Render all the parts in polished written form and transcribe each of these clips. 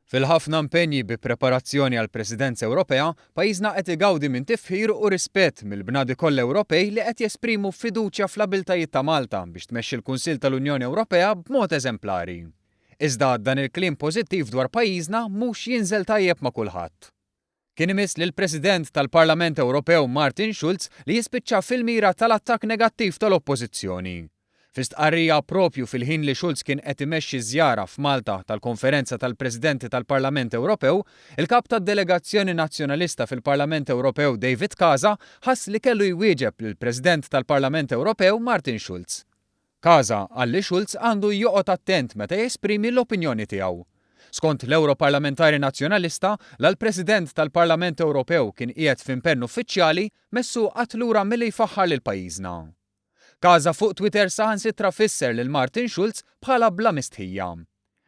Fil-ħafna impenji bi preparazzjoni għall-Presidenza Ewropea, pajjiżna qed igawdi minn tifħir u rispett mill-bnadi kollha Ewropej li qed jesprimu fiduċja fl-abiltajiet ta' Malta biex tmexxi l-Kunsill tal-Unjoni Ewropea b'mod eżemplari. Iżda dan il-kliem pożittiv dwar pajjiżna mhux jinżel tajjeb ma' kulħadd. Kien imiss lill-President tal-Parlament Ewropew Martin Schulz li jispiċċa fil-mira tal-attakk negattiv tal-Oppożizzjoni. Fi stqarrija proprju fil-ħin li Schulz kien qed imexxi ż-żjara f'Malta tal-Konferenza tal-Presidenti tal-Parlament Ewropew, il-Kap tad-Delegazzjoni Nazzjonalista fil-Parlament Ewropew David Casa ħass li kellu jwieġeb lill-President tal-Parlament Ewropew Martin Schulz. Casa qal li Schulz għandu joqgħod attent meta jesprimi l-opinjoni tiegħu. Skont l-Ewroparlamentari Nazzjonalista, la l-President tal-Parlament Ewropew kien qiegħed f'impenn uffiċjali, messu qagħad lura milli jfaħħar lil pajjiżna. Casa fuq Twitter saħansitra fisser lil Martin Schulz bħala bla mistħija.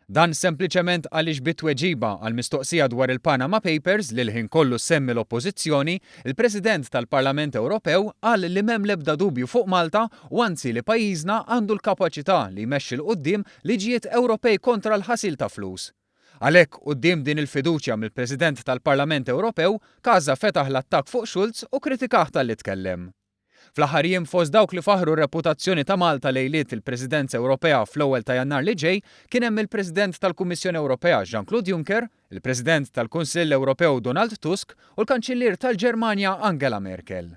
Dan sempliċement għaliex bi tweġiba għal mistoqsija dwar il-Panama Papers li l-ħin kollu ssemmi l-Oppożizzjoni, il-President tal-Parlament Ewropew qal li m'hemm l-ebda dubju fuq Malta u anzi li pajjiżna għandu l-kapaċità li jmexxi 'l quddiem liġijiet Ewropej kontra l-ħasil ta' flus. Għalhekk, quddiem din il-fiduċja mill-President tal-Parlament Ewropew, Casa fetaħ l-attakk fuq Schulz u kkritikah talli tkellem. Fl-aħħar jiem fost dawk li faħħru r-reputazzjoni ta' Malta lejliet il-Presidenza Ewropea fl-ewwel ta' Jannar li ġej kien hemm il-President tal-Kummissjoni Ewropea Jean-Claude Juncker, il-President tal-Kunsill Ewropew Donald Tusk u l-Kanċillier tal-Ġermanja Angela Merkel.